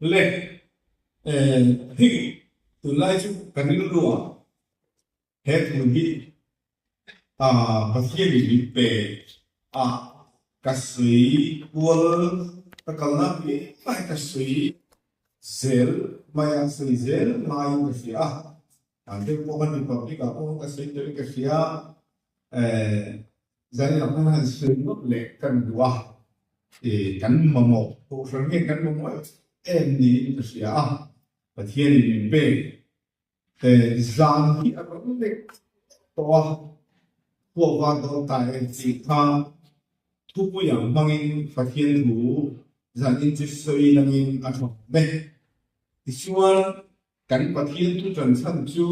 Le hei tunlai chu ka rilru ah he thu hi Pathian in min pe a ka sawi kual ka kalna apiang ah ka sawi zel mai a, sawi zel ngaiin ka hria a, an deuh pawh khan Republic ah pawh ka sawi tawhin ka hria Zanin ah khan han sawi ngawt leh kan duh a, kan mamawh kohhran nge kan mamawh em em niin ka hria a, Pathianin min pek zan hi a rawn lek tawh a, huak var dawn ta e tih kha thupui ang hmangin Pathian thu zanin chu sawi langin a tha awm e. Tichuan kan Pathian thu ṭanchhan chu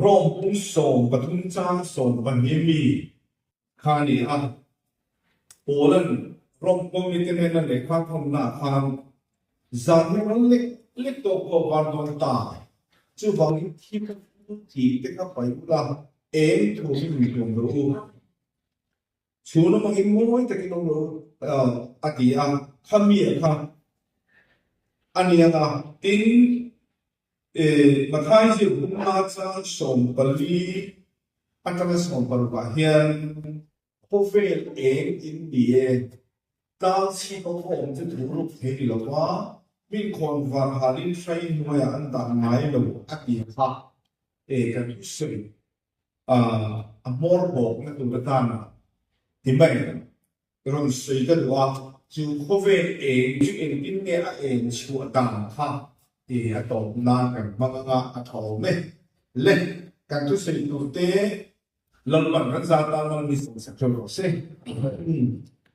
Rome pum 13 chang 12 mi kha a ni a. Paula'n Rome kawmite nena lehkha thawnnaah khan zan hi ral lek lek tawh pawh a var dawn ta. Chuvangin thil thih te kha paih ula, eng thu hi min tuam rawh u. Chhun awmangin mawi takin awm rawh u a ti a, khami-a kha a ni ang a. Tin, Mathai zir hmunga chang 14 atanga 16 ah hian khawvel eng in ni e, tlang chhip a khaw awm chu thu ruk thei ni lo va, min khawn var halin hrai hnuaiah an dah ngai lo a ti kha e ka thusawi. A hmawr bawkna tur atana ti mai rawn sawi ka duh a, chu khawvel eng chu engtin nge a eng chhuah dan kha ti a tawp nan kan hmang anga a tha awm e. Le, kan thusawi turte Lalpan kan zar tan mal mi sawi sak ṭeuh rawh se.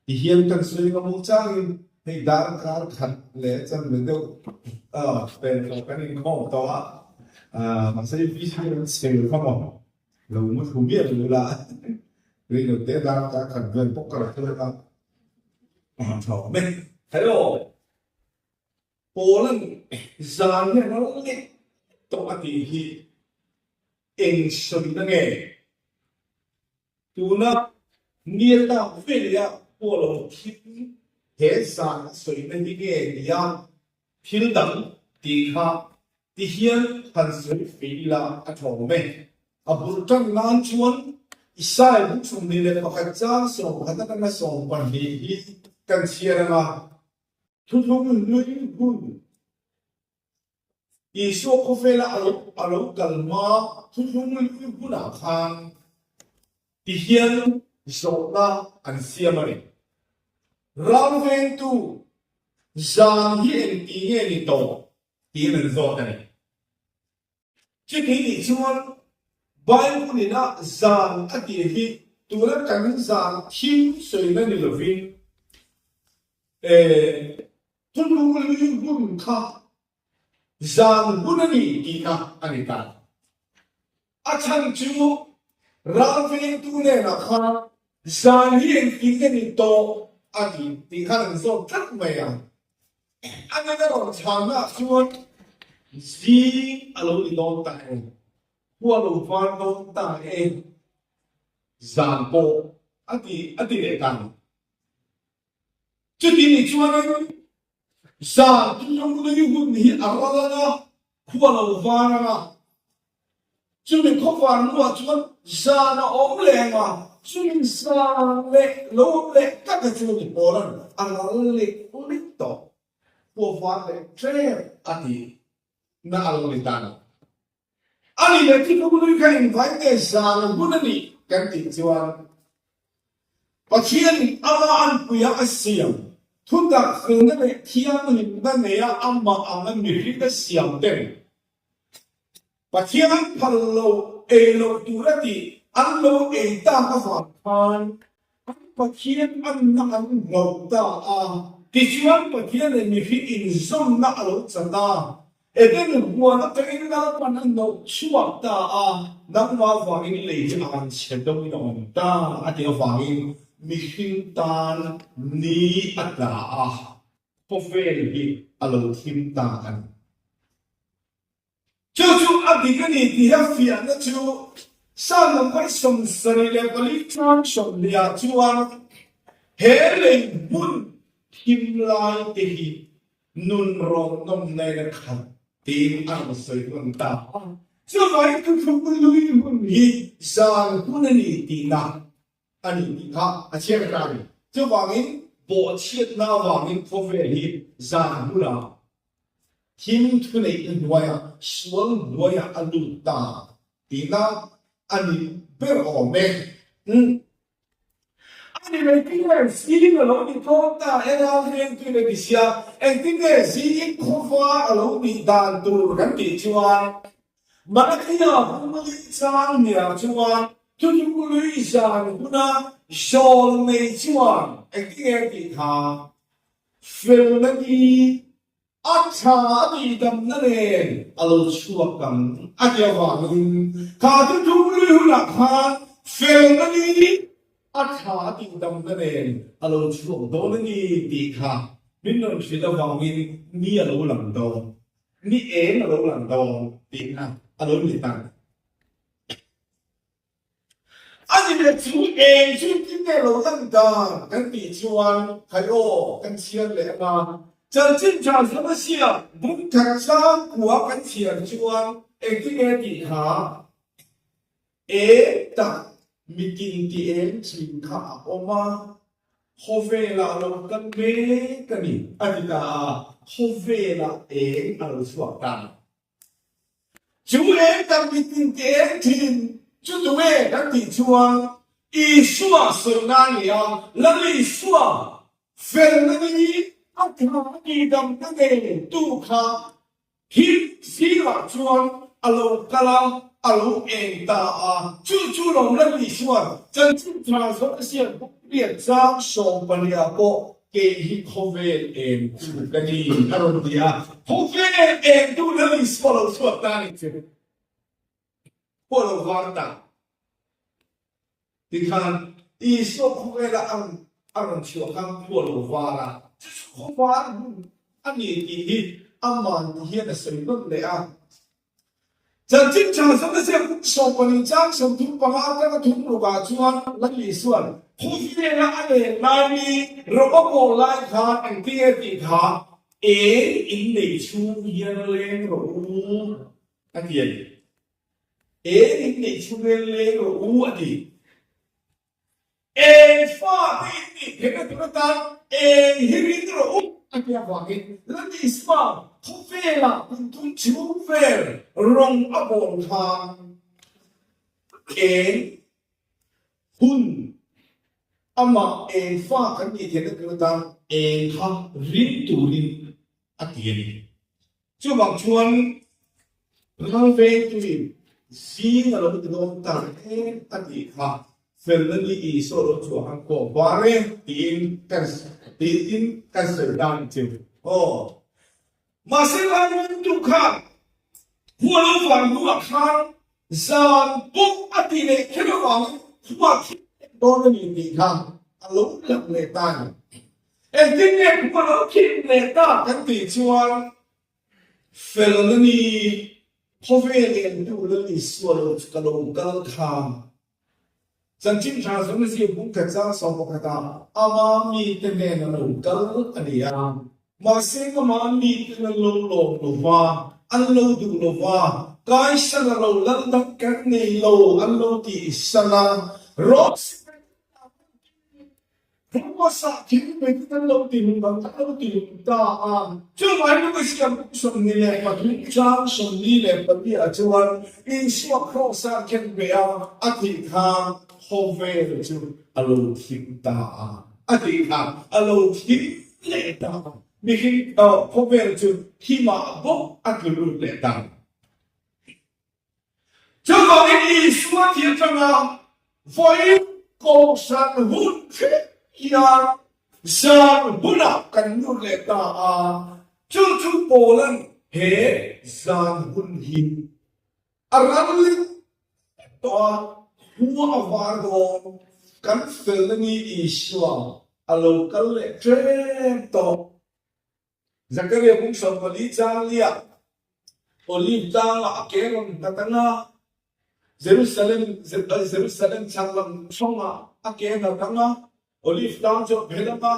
Ti hian kan sawi nga hmuh changin hei darkar khat leh chanve deuh pen tawh kan inkhawm tawh a, mahse VC an chhel kha maw lo mu thlu miah lo la rei lo te darkar khat vel bawk ka rawn thlen a tha awm e. Hello Paula'n zan hian ral lek tawh a tih hi eng sawina nge? Tuna nia tak veia pawh lo thil he zan a sawina hi nge nia thil dang tih kha ti hian han sawi fei ila a tha awm e. A bul tan nan chuan Isaiah bu 21 chang 11 atanga 12 hi kan chhiar ang a, Thuthlung hlui hun Isua khawvela a lo a lo kal hma thuthlung hlui hunah khan ti hian zawhna an siam a ni. Ralvengtu zan hi engti nge ni tawh tiin an zawt a ni. Chuti nih chuan Bible-in a zan a tih hi tuna kan zan thim sawina ni lovin thuthlung hlui hun kha zan hun a ni tihna a ni ta. A chhan chu ralvengtu hnenah khan zan hi engtin nge ni tawh a ti tih khan an zawt tlat mai a. A nena rawn chhannaah chuan zing a lo ni dawn ta e, khua lo var dawn ta e, zan pawh a ti a ti leh ta a ni. Chuti nih chuanin zan thuthlung hun hi a ral ang a, khua lo var ang a. Chumi khawvar hnuah chuan zan a awm leh ang a, chumi zan leh lo awm leh tak a chu ni Paula'n a ral leh lek tawh, khua var leh ṭep a ti na a lo ni ta a ni. A nih leh thuthlung hlui kha invai nge zan hun a nih kan tih chuan Pathianin ama anpuia a siam, thutak felna leh thianghlimna neia amah anga mihring a siam ten Pathian phal lo ei loh tur a tih an lo ei tak avang khan an Pathian anna an hlauh ta a. Tichuan Pathian leh mihring inzawmna a lo chat a, Eden huan atangin Lalpan a hnawh chhuak ta a, nangmah vangin lei hi an chhe deuhin a awm ta a tih avangin mihring tan ni a tla a, khawvel hi a lo thim ta a ni. Chu chu a dik a ni tih a fiahna chu Psalm number 74 chang 20 ah chuan he lei hmun thim lai te hi. Nun rawn nawmna in a khat tiin a rawn sawi hman ta a. Chuvangin thuthlung lui hun hi zan hun a ni tihna a ni tih kha a chhiar ta a ni. Chuvangin bawhchhiatna avangin khawvel hi zan hunah thim thuneihna hnuaiah sual hnuaiah a lut ta tihna a ni ber awm e. A ni mai tin nge zing a lo ni dawn ta e ral veng tuin a ti sia, engtin nge zing khawvar a lo nih dan tur kan tih chuan Malakia Pumali chang hniah chuan Thuthlung lui zan huna zawl nei chuan engtin nge a tih kha felna ni A tha a tihdamna nen a lo chhuak ang a ti avangin kha thuthlung lui hunah khan felna ni a tha a tihdamna nen a lo chhuak dawn a ni tih kha min rawn hrilh avangin ni a lo lang dawn, ni eng a lo lang dawn tih kha a lo ni ta. A ni leh chu eng chu tin nge lo lan dan kan tih chuan khai aw kan chhiar leh anga chanchin tha zam a sia bung khat chang kua kan chhiar chuan engtin nge tih kha eng tak mitin ti eng thin kha a awm a khawvelah lo kal mek a ni a ti ta a khawvelah eng a lo chhuak ta. Chu eng tak mitin te eng thin chu tunge kan tih chuan Isua sawi na a ni a, Lal Isua felna ni a tha a tihdamna nei tu kha thil zingah chuan a lo kal a, a lo eng ta a, chu chu lo Lal Isua'n chanchin tha zawh a siam bawk riat chang 14 pawh Kei hi khawvel eng tu ka ni a rawn ti a, khawvel eng tu Lal Isua lo chhuak ta a nih chu. Pawh lo var ta. Tikhan Isua khawvela a rawn a rawn chhuah khan phuah lo var a, chu chu khawvar hun a ni tih hi aman ti hian a sawi nawlh leh a. Chanchin tha zawng ziak kum 14 chang 35 atanga thum rukah chuan Lal Isua'n khawvela a len lai ni rawh a pawh lai khan engtinge tih kha eng in nei chhung hian leng rawh u a ti a ni. Eng in nei chhung hian leng rawh u a ti. Eng fate in nih theihna tur atan eng hi ring rawh u a ti avangin Lal Isua khawvelah kum thum chhung vel rawng a bawl khan eng hun amah eng fa kan nih theihna tur atan eng kha ring turin a ti a ni. Chuvang chuan ralvengtuin zing a lo ti dawn ta em a tih kha felna ni Isua lo chhuah khan kawh var e tiin kan tiin kan sawi ta ni chu aw. Mahse ralvengtu khan khua lo var hnuah khan zan pawh a ti leh kher avangin khua thim leh dawn a ni tih kha a lo lang leh ta a ni. Engtin nge khua lo thim leh ta kan tih chuan felna ni khawvel entu Lal Isua lo chu ka lo kal kha. Chanchin tha zawng zir bung khat chang 11 ah ama mite nen a lo kal a ni a. Mahse ama miten an lo lawm lo va, an lo duh lo va, Kaisar a lo lal dang kan nei lo an lo tih san a, Rom sipai Hmasa thil pek kan lo ti hmun dang kan lo ti hmun ta a. Chuvangin Luka siam kum 23 chang 44 ah chuan Isua Kraws-ah khen ve a, a thih khan khawvel chu a lo thim ta a. A tih kha a lo thim leh ta a. Mihring khawvel chu thimah bawk a tlu lut leh ta. Chuvangin Isua thi atanga vawiin kohhran hun thleng hian zan hunah kan lut leh ta a, chu chu Paula'n he zan hun hi a ralling tawh a, khua a var dawn, kan felna ni Isua a lo kal leh ṭep tawh. Zakaria bung 14 chang liah Olive tlangah a ke rawn nghat ang a, Jerusalem Jerusalem chhak lam hrawngah a ke nghat ang a, Olive tlang chu a phel ang a.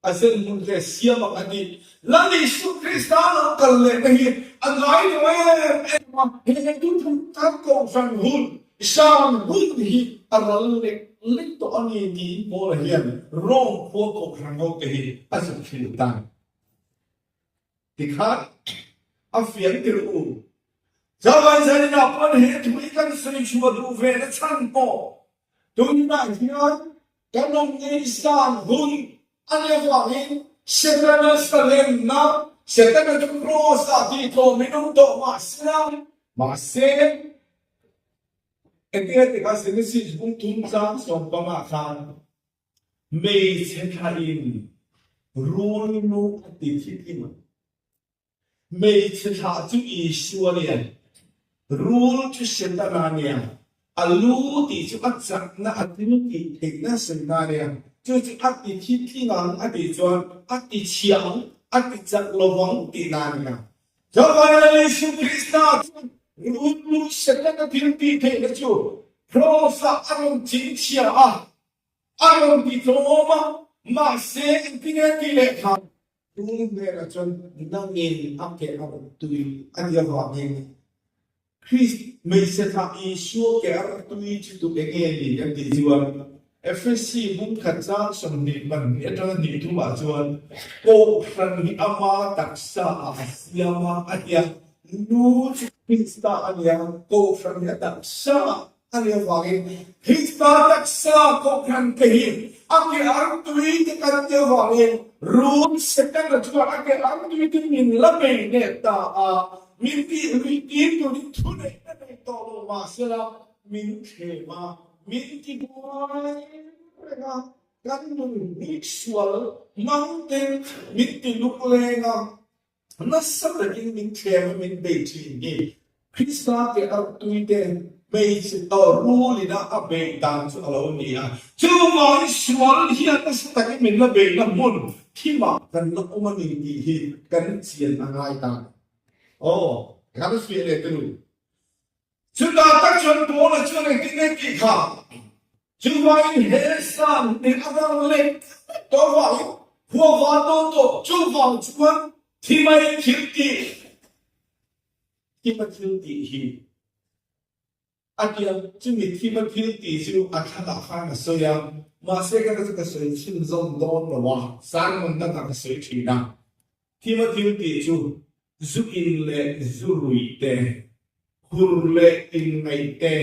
A zen hmun te siam ang a ti. Lal Isu Krista lo kal lehna hi a ngai lo em em a, he thuthlung kan kohhran hun sang hun hi a ral lek lek tawh a ni tiin Paula hian Rome khua kohhran hote hi a zuk hrilh ta. Tikhan a fiang tir u. Chawai zaninah pawn he thu hi kan sawi chhuah duh ve na chhan pawh tunah hian kan awm ngei san hun a nih avangin Setana salenna, Setana chu Kraws-ah tih tlawmin awm tawh mahsela, mahse engtin a ti kha Genesis bung thum chang sawmpangah khan Hmeichhe thlain rul lu a ti thi thing a. Hmeichhe thlah chu Isua nia, rul chu Setana nia, a lu tih chu a chakna a thil tih theihna sawina nia, chu chu a ti thi thing ang a tih chuan a ti chhia ang, a ti chak lovang tihna nia. Chuvangin Isu Krista chuan rul lu Setana thil tih theihna chu Kraws-ah a rawn chhinchhiah a. A rawn ti tlawm a, mahse engtin nge tih leh kha? Tun hnenah chuan nangin a ke a rawn tui a nih avangin Krist hmeichhe thlah Isua ke a rawn tui chu tu eng nge ni kan tih chuan Efesi bungkhat chang 22 atanga hnih thumah chuan Kohhran hi ama taksa ah a siam a, a ti a, nu chu Krista a nia, Kohhran hi a taksa ah A nih avangin Krista taksa kohhran te hi a ke artui te kan tih avangin run Setana chuan a ke artui te min la bei let ta a, min tih lui tir turin thuneihna nei tawh lo mahsela min thlem a, min ti buai reng a, kan nun hnik sual hmang ten min ti lung leng a. Nasa takin min thlem a min bei thin hi Krista ke artui te hmeichhe tawh rulin a a beih dan chu a lo ni a. Chuvangin sual hian nasa takin min la beihna hmun thimah kan la awm a ni tih hi kan chian a ngai ta. Aw, kan fiah leh te nu. Chutah tak chuan Paula chuan engtin nge tih kha? Chuvangin he san nih a vang leh tawh avangin khua van dawn tawh chuvang chuan thi mai thil tih thima thil tih hi a tia chumi thima thil tih chu a thlanah khan a sawi a mahse ka chu ka sawi chhunzawm dawn lo a sermon dangah ka sawi thin a Thima thil tih chu zu in leh zu rui te, hur leh inngaih te,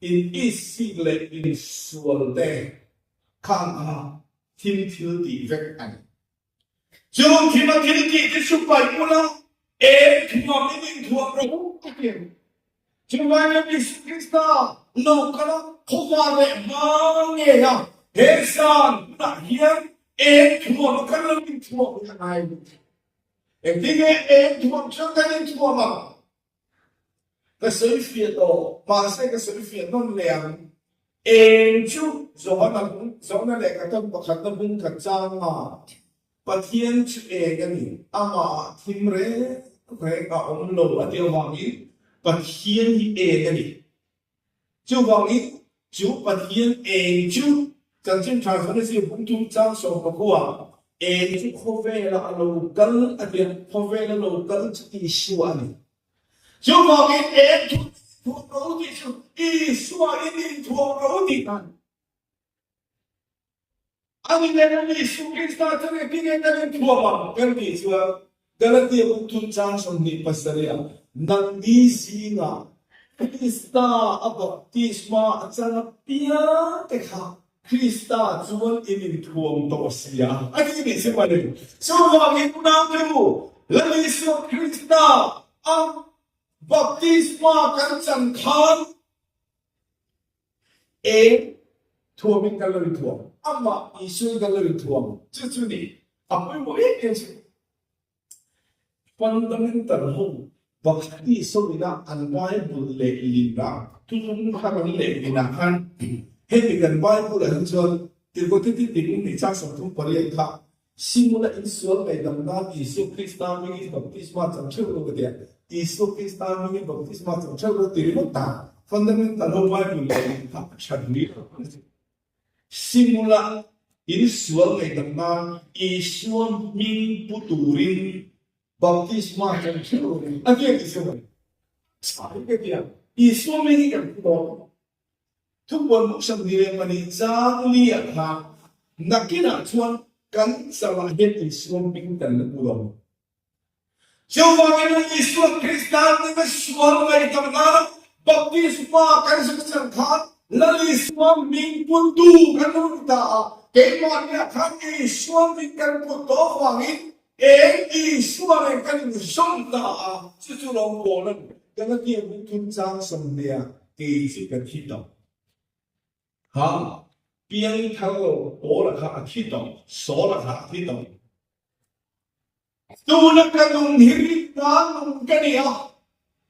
in issik leh insual te khang kha thim thil tih vek a ni. Chu thima thil tih te chu paih ula, eng thuam in inthuam rawh u a ti ang. Chuvangin Isu Krista lo kal a, khawvar leh hma ngei a, he zan hunah hian eng thuam a kan lo inthuam hi a ngai a ni. Engtin nge eng thuam chuan kan inthuam ang? Ka sawi fiah tawh, mahse ka sawi fiah nawn leh ang. Eng chu Johana bung, Johana lehkha tawn pakhatna bung khat chang a, Pathian chu eng a ni? Amah thim reng reng a awm lo a tih avangin Pathian hi eng a ni. Chuvangin chu Pathian eng chu Chanchin Tha Zan a zir bung tum chang 19 eng chu khawvela a lo kal a tia, khawvela lo kal chu Isua a ni. Chuvangin eng chu thuam ro tih chu Isua in inthuam ro tih a ni. A ni leh a ni, Isu Krista chuan engtin nge kan inthuam ang kan tih chuan Galatia buk chungchang 27 ah nangni zingah Krista a baptisma a chang apiang te kha Krista chuan in inthuam tawh si a a ti nih chu mawle. Chuvangin unaute u, Lal Isua Krista a baptisma kan chan khan Eng thuamin kan lo inthuam? Amah Isuin kan lo inthuam. Chu chu ni a pawimawh em em chu. Fundamental ho Baptist ho ina an Bible lehlin a, thuthlung thar an lehlin ah khan hemi kan Bible ah hi chuan Tirhkoh Titi ning nih chang 38 kha Simula insual ngaihdam nan Isua Krista hmingin baptisma chang theuh lo ka ti a, Isua Krista hmingin baptisma chang theuh lo ti ringawt ta fundamental ho Bible leh in kha a that ni lo a ni. Simula. In sual ngaihdam nan Isua hming pu turin baptisma kan theuh lo ni. A tia ti chu tha hi ka tia. Isua hming hi kan pu dawn. Thupuan buk 22 chang li ah khan nakinah chuan kan chalah hian Isua hming kan la pu dawn. Chuvangin Isua Krista nena sual ngaihdam nana baptisma kan zuk chan khan Lal Isua hming puttu kan lo ni ta a, keimahniah khan Isua hming kan put tawh avangin eng Isua nen kan inzawm ta a, chu chu lo pawl a ni. Galatia buk thumchang 20 kei chu ka thi tawh. Kha piangthar lo Paula kha a thi tawh, Saula kha a thi tawh. Tuna ka nung hi rinna nung ka ni a,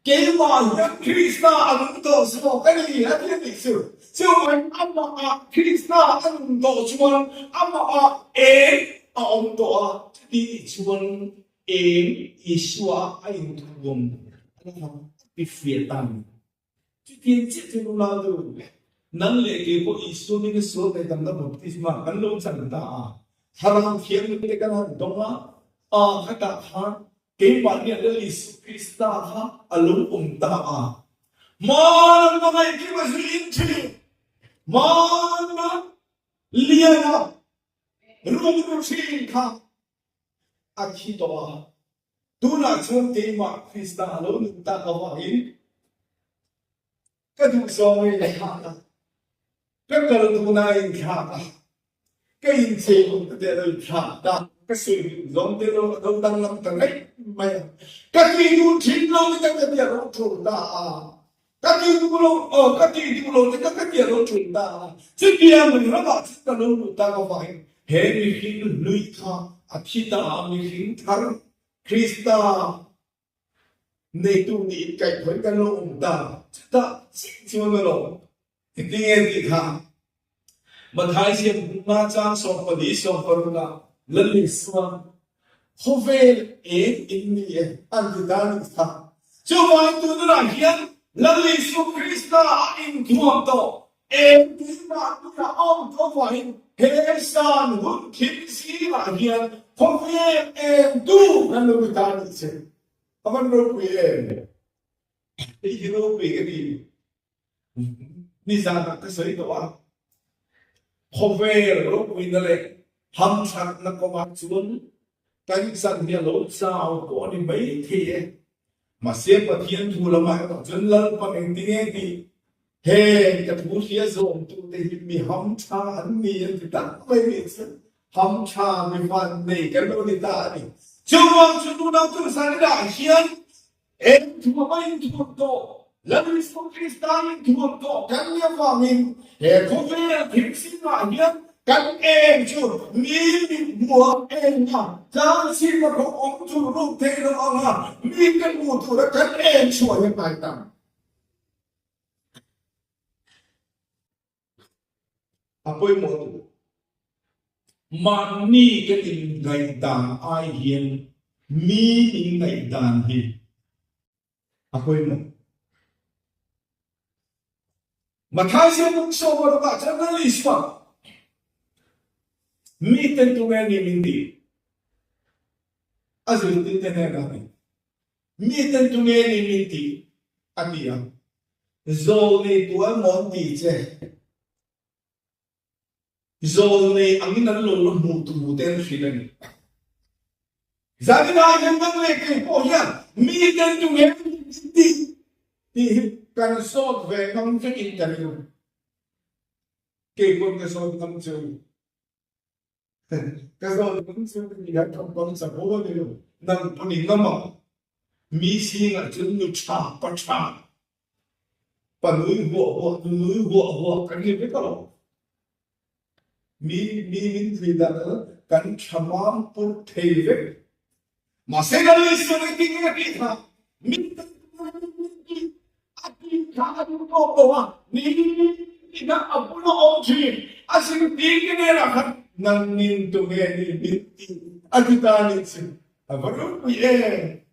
keimah hian Krista a nung tawh zawk a ni a ti a nih chu. Chuvangin amahah Krista a nung tawh chuan amahah eng a awm tawh a, chuti chuan eng Isua a inthuam a ti fiah ta a ni. Chutiang chiah chu nula nu nang leh kei pawh Isua hminga sual ngaihdamna baptisma kan lo chan ta a, Thlarau Thianghlim te kan han dawng a, a khatah khan keimahni a Lal Isu Krista kha a lo awm ta a. Hmana hmangaihkim a zui in thin, hmana liana rukru thin kha a thi tawh a. Tunah chuan keimah Krista a lo nun tak avangin ka duhzawng in thlak a, ka kal duhna in thlak a, ka inchei duhna te a lo inthlak ta, ka sawi duh zawng te lo a lo danglam ta ngaih mai a, ka tui duh thin lo te ka ti a lo tul ta a, ka tui duh lo aw ka tui duh lo te ka ka ti a lo tul ta a, chutiang ramah chuan ka lo luh tak avangin He mihring hlui kha a thi ta a, mihring thar Krista neitu niin kaihthawih kan lo awm ta. Chutah chiah chuan a lawm. Engtinge tih kha Mathai ziak hmunga chang 14 16 ah Lal Isua khawvel eng in ni e an ti ta nih kha. Chuvangin tunah hian Lal Isua Krista a inthuam tawh. Engtinah tunah awm tawh avangin he san hun thim zingah hian khawvel engtu kan lo ni ta nih che. A van ropui em? Hei hi ropui ka ti. Nizanah ka sawi tawh a, khawvel ropuina leh hamthatna kawngah chuan kan chan hi a lo chau pawh a ni maithei e. Mahse Pathian thu lamah erawh chuan Lalpan engtinge tih heng ka thu hria zawmtute hi mi hamtha an ni an ti tak mai nih chuan hamtha mi van nei kan lo ni ta a ni. Chuvang chu tunau Jerusalem-ah hian Eng thuama inthuam tawh, Lal Isua Krista inthuam tawh kan nih avangin he khawvel thil zingah hian kan eng chu mi mithmuah eng a tlangchhim a khawp awm tur ruk theih loh anga mi kan hmuh tura kan eng chhuah hi a hnai ta. A pawimawh tur. Mahni kan inngaihdan ai hian mi inngaihdan hi a pawimawh. Mathai ziakbuk sawma rawkah chuan Lal Isua miten tunge ni min ti? A zirtirte hnenah a ti. Miten tunge ni min ti? A ti a. Zawlnei tu an mawn ti che. Zawlnei angin an lo la hmuh tu te an hrilh a ni. Zanin ah hian nang leh kei pawh hian miten tu nge min ti tih hi kan zawt ve ngam vekin ka ring. Kei pawn ka zawt ngam che u. Ka zawn ngam chu ka ni a, ka bang chak ho a ni lo. Nang pawn i ngam ang. Mi zingah chuan nu tha, pa tha, pa nui huah huah, nu nui huah huah kan ni vek alawm. Mi mi min tui dan kha kan tha mam pur thei vek. Mahse Lal Isua engtin nge a tih kha? Mi a tih kha a duh tawk lo a, ni ina a bula awm thin a zirtirte nenah khan nangnin tunge ni min tih a ti ta nih chu a va ropui em!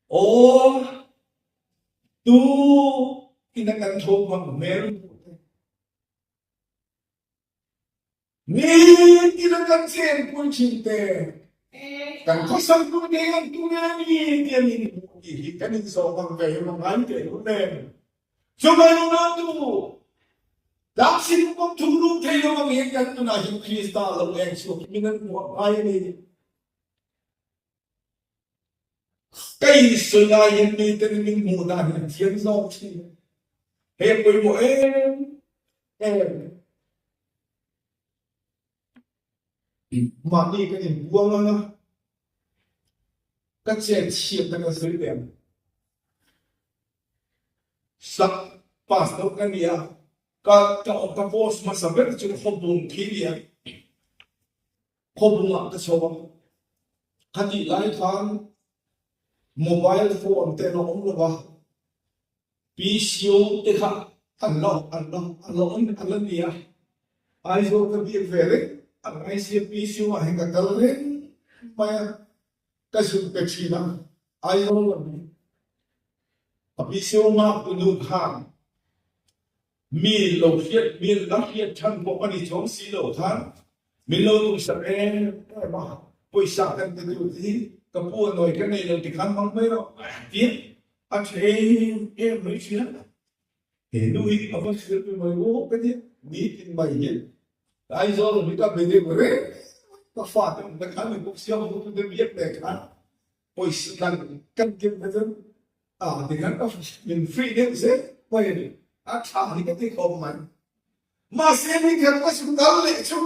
Aw, tu ina kan tho hmang hmel hmuh te. Nitin a kan chenpui thin te, kan khawsakpui te hian tunge ni tia min hmuh tih hi kan inzawh ang ve hi ngai teh lo nen. Chumai unautu, tlangsin kawng thum rum thei lo ang hian kan nunah hian Krista lo eng chhuak hi min an hmuh ngai a ni. Ka insawi lai hian miten min hmuh dan hi an thiam zawk thin. Hei a pawimawh em em. Mahni kan inbuang ang a, ka chet chhiat na kan sawi teh ang. Sak pass deuh ka ni a, ka ka post hmasa ber chu khawbung khi a ni a. Khawbungah ka chho a, khatih lai khan mobile phone te an awm lo va, PCO te kha an la an la an la awm an la ni a, Aizawl ka biak ve reng a ngai sia PCO ah hian ka kal reng mai a, ka zuk pe thin a, Aizawl lam hi a PCO nghak tu nu khan Mi lo hriat, mi la hriat than pawh a ni chuang si lo khan min lo tumsak em em a, pawisa kan ti tur te hi ka pu a nawi ka nei lo ti khan hmang mai rawh tih a tha em em mai thin a. He nu hi a va hrilh mai mai aw ka ti nitin mai hian Aizawl hi ka be deuh reng ka fate awm te khan min bawk sia ho tu te biak leh khan pawisa kan kan keng kha chuan A ti khan ka min free deuh zel mai a ni. A tha hi ka ti khawp mai. Mahse mi khat ka su kal leh chu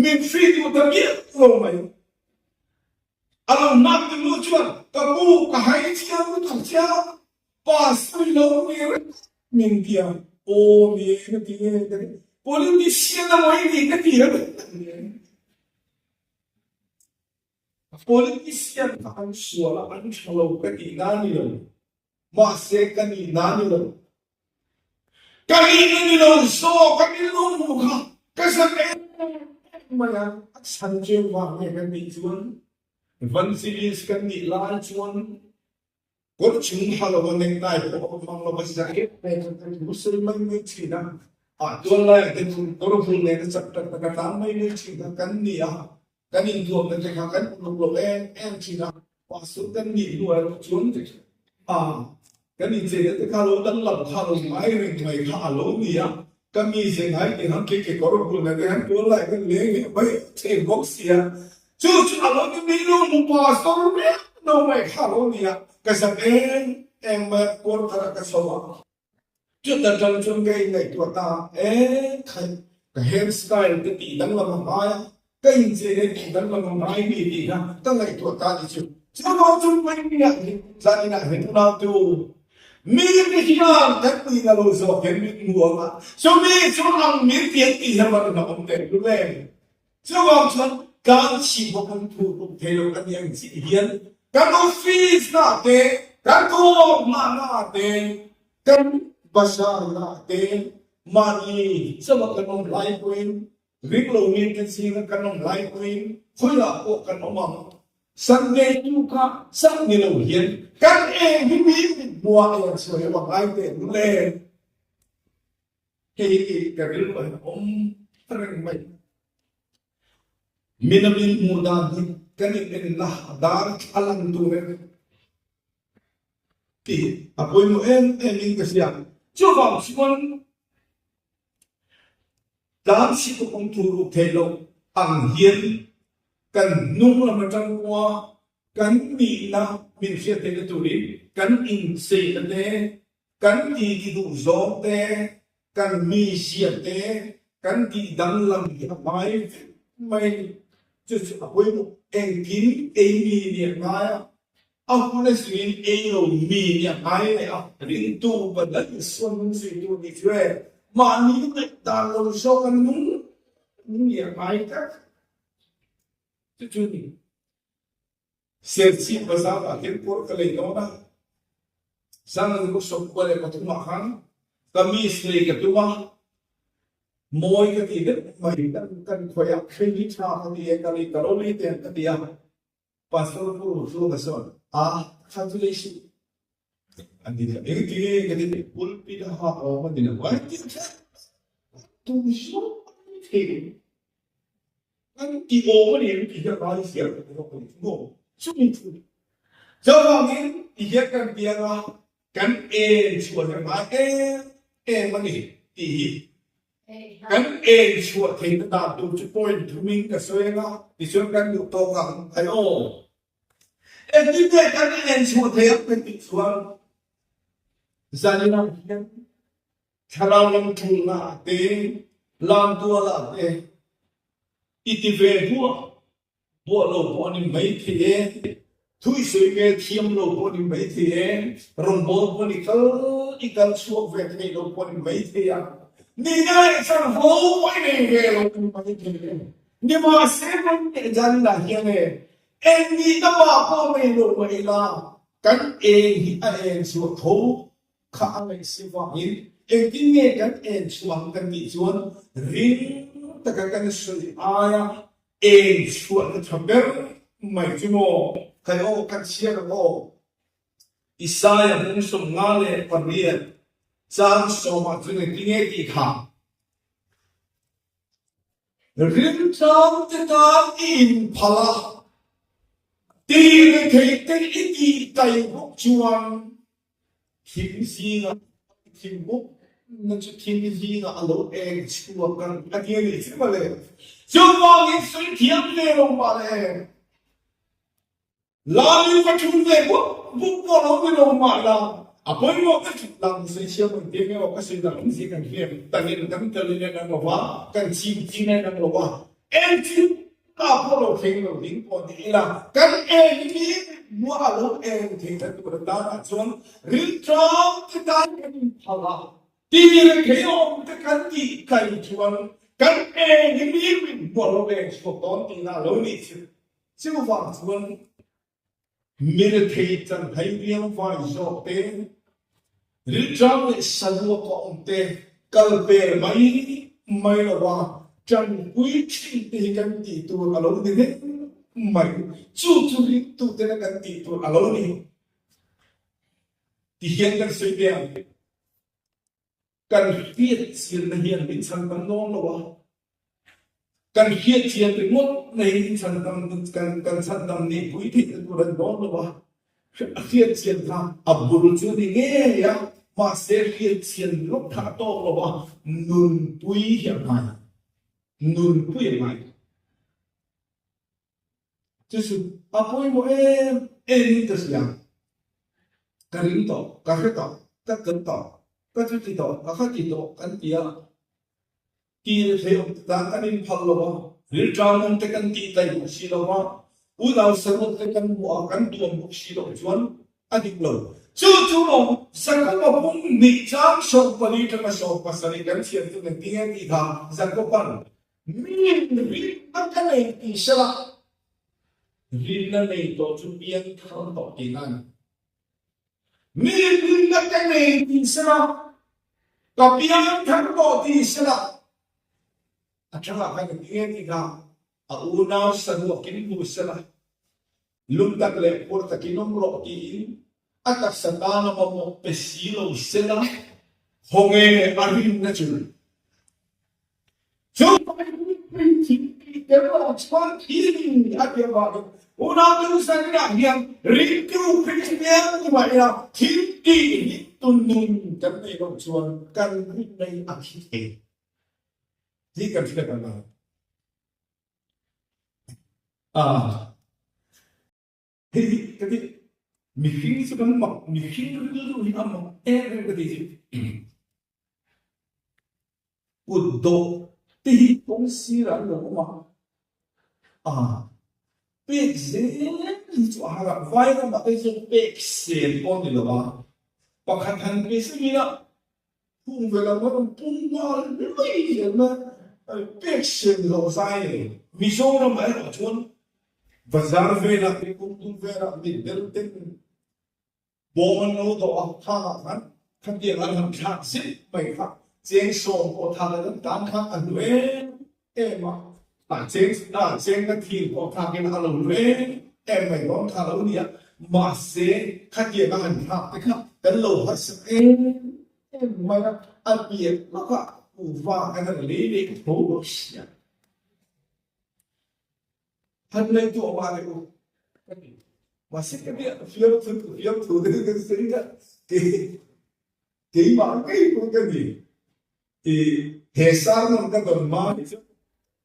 min free duh ta miah lo mai. A lo hnak tu nu chuan ka pu ka hai chiang lutuk che a, pass pui lo mi reng min ti a. Aw mi ka ti nge ka ti. Politician a mawi ni ka ti a. Politician kha an sual a, an tha lo ka tih na ni lo. Mahse ka nih na ni lo. Ka nih na ni lo zawk a min lo hmuh kha ka zak em em mai a. A chhan chu engvang nge kan nih chuan Evangelist kan nih lai chuan Kawr chung ha lo a necktie pawh a hmang lo a, jacket pawh a thu sawi mai mai thin a, ah tual laiah te chuan kawr hul nen a chak tak tak a tlang mai mai thin kha kan ni a, kan intuamna te kha kan uluk lo em em thin a, pastor kan nih hnuah erawh chuan ah kan incheina te kha lo danglam kha lo ngai reng mai kha a lo ni a, ka mi ze ngai tih han ke kekawr hul nen te han tual laiah khan leng leh mai thin bawk si a. Chu chu a lo ni mi nu mu pastor mek no mai kha lo ni a, ka zak eng eng mai a quarter ah ka chho a, chuta tang chuan ka inngaihtuah ta a, e khai ka hair style te tih danglam a ngai a, ka inchei te tih danglam a ngai mi tih kha ka ngaihtuah ta ni chu. Chuvang chu mai mi ah hi zanin ah hian unautu mi te hian kan tih na lo zawk hian min hmu ang a, chumi chu ang min ti an tih hian va rinawm awm teh lul em. Chuvang chuan tlang chhip bawk an thu tuk thei lo a ni ang chih hian kan office na te, kan thawhhma na te, kan bazar na te mahni chauh a kan awm lai pawhin ring lo mi te zinga kan awm lai pawhin khawiah pawh kan awm ang. Sunday tu kha chauh ni lo hian kan eng hi mi hmuah eng sawi a ngai teh lul e. Hei hi ka rilru ah hian a awm reng mai. Mina min hmuh dan hi kan in enna dar thla lang tur em tih a pawimawh em em in ka hria. Chuvang chuan tlanchhit a awm tur ruk theih loh ang hian kan hnung lam atang pawha kan nihna min hriat theihna turin kan incheina te Kan ti ti duh zawng te, kan mizia te, kan tih danglam hi a hmai vek mai. Chu chu a pawimawh. Engkim ei mi nih a ngai a, a hun a zingin ei lo mi nih a ngai leh a. Ringtu badal Isuan nung zuitu nih chu e, mahni ngaihdan lo zawk a nung nih a ngai tlat. Chu chu ni. Serchhip bazar ah hian kawr ka lei dawn a, Zan ka 13 ah khan kamis lei ka tum a, mawi ka ti deuh mai kan kan khawih a, hei hi tha ka ti e, ka lei ka lo lei teh ang ka ti a, Pastor Pu Ruhluanga chuan a kha chu lei suh an ti leh, engti nge ka ti teh, pulpit a hak awm a ti lo, engti nge? Tu zawk a ni thei em? Kan ti awm a ni em tih hi a ngai ziah lo zawk a ni maw? Chumi thu chuvangin ti hian kan piang a, kan en chhuah hi a ngai em em a ni tih hi kan en chhuah theihna dan tur chu point thumin ka sawi ang a, tichuan kan duh tawk ang hai aw. Engtin nge kan en chhuah theih ang kan tih chuan zaninah hian Thlarau lam ṭulna ah te, lamtual ah te i ti ve buah buah lo pawh a ni maithei e, thuisawi ve thiam lo pawh a ni maithei e, rawngbâwl pawh ni kal i kal chhuak ve theih lo pawh a ni maithei a, nihna leh chanvo pawh i nei ve lo a ni maithei e. Nimahse, kan teh dân ah hian e, eng nihna mah pawh nei lo mah ila, kan eng hi a eng chhuah tho Kha a ngaihsih vangin engtin nge kan en chhuah ang kan tih chuan ring taka kan sawi aia en chhuahna tha ber mai chu maw? Khai aw kan chhiar ang aw. Isaia hmung 58 chang sawmah chuan engtin nge tih kha? Rintlangte tan i inphal a, tih retheihte i tih tai bawk chuan thim zingah thim bawkna chu thim zingah a lo eng chhuak ang a ti a nih chu mawle. Chuvangin sawi thiam ve lo mah le. Lami va ṭhun ve buk buk pawh lo ni lo mah la, a pawimawh ka ṭhut lang sawi chhiam ang tih emaw ka sawi dang awm zia kan hriat takin kan tel in en ang lo va, kan chim chin en ang lo va, en chin ta pawh lo thleng lo ding pawh ni ila, kan en hi muah a lo en thei ta tur atan ah chuan rilṭam te tan kan inphal a, tir thei awm te kan tih kai chuan kan en hi mi rin muah lo eng chhuak dawn tihna a lo nih chu. Chuvang chuan mi rethei chanhai riang vai zawk te, rilṭam leh saruak a awm te kal pel mai mai lo a, ṭanpui ṭhin te hi kan tih tur a lo ni reng mai. Chu chu ringtutena kan tih tur a lo ni ti hian kan sawi ve ang. Kan hriatchianna hian min chhan tam dawn lo a, kan hriatchian ringawt na hi min chhan tam kan kan chhan tam nih pui theih na tur a ni dawn lo a, hriatchian kha a bul chu ni ngei a, mahse hriatchian ringawt kha a tawk lo a, nunpui hi a ngai, nunpui a ngai. Chu chu a pawimawh em em in ka hria. Ka ring tawh, ka hre tawh, ka tel tawh, ka chu ti tawh, ka kha ti tawh kan ti a. Ti leh thei awm te tan kan inphal lo a, rilṭam awm te kan tih taih bawk si lo va, unau saruak te kan hmuh a, kan tuam bawk si loh chuan a dik lo. Chu chu maw Jakob-a pum hnih chang 14 aṭanga 17 kan chhiar chu engtin nge tih kha Jakob-a'n Mi rinna ka nei tih sela, rinna nei tawh chu piang thar tawh tihna a ni. Mi rinna ka nei tih sela, ka piang thar tawh tih sela, a changah khan a ti nge tih kha a unau saruakin hmu sela, Lungtak leh phur takin awm rawh tiin a taksa tana mamawh pe si lo sela, khawnge a rinna chu? Chu tel lo chuan thil a ti avangin unau Jerusalem-ah hian ringtu Kristian ni mah ila thil tih hi tun nun kan neih loh chuan kan rinna hi a thi thei tih kan hriat a ngai. Hei hi ka ti, mihring chu kan mak, mihring rilru hi a mak em em ka ti chu. Kut dawh te hi kawng sirah an lo awm a, a pek zel hi chu a har a, vai ramah te chuan pek sel pawh a ni lo a, pakhat han pe zeuh ila Hung ve lo rawn pum nghal mai hian pek sem zawh zai nei. Mizoram ah erawh chuan bazar velah te kawngdung velah mitdel ten bawm an lo dawh a, khang ah khan khatiang an han thlak zet mai kha cheng sawm pawh thlak an tan khan a hlu em em a, a cheng a cheng na thir pawh thlak in a lo hlu em em mai dawn kha lo nia, mahse khatiang a han thlak te kha kan lo harsat em em mai a, a pian lawkah. kuhva kan han lei leh tho bawk sia. Han ngaihtuah mah leh u ka ti. Mahse ka nia fiamthu fiamthu te kan sawi kha kei keimah ngei pawh ka ni. I he sermon ka dawn hma hi chu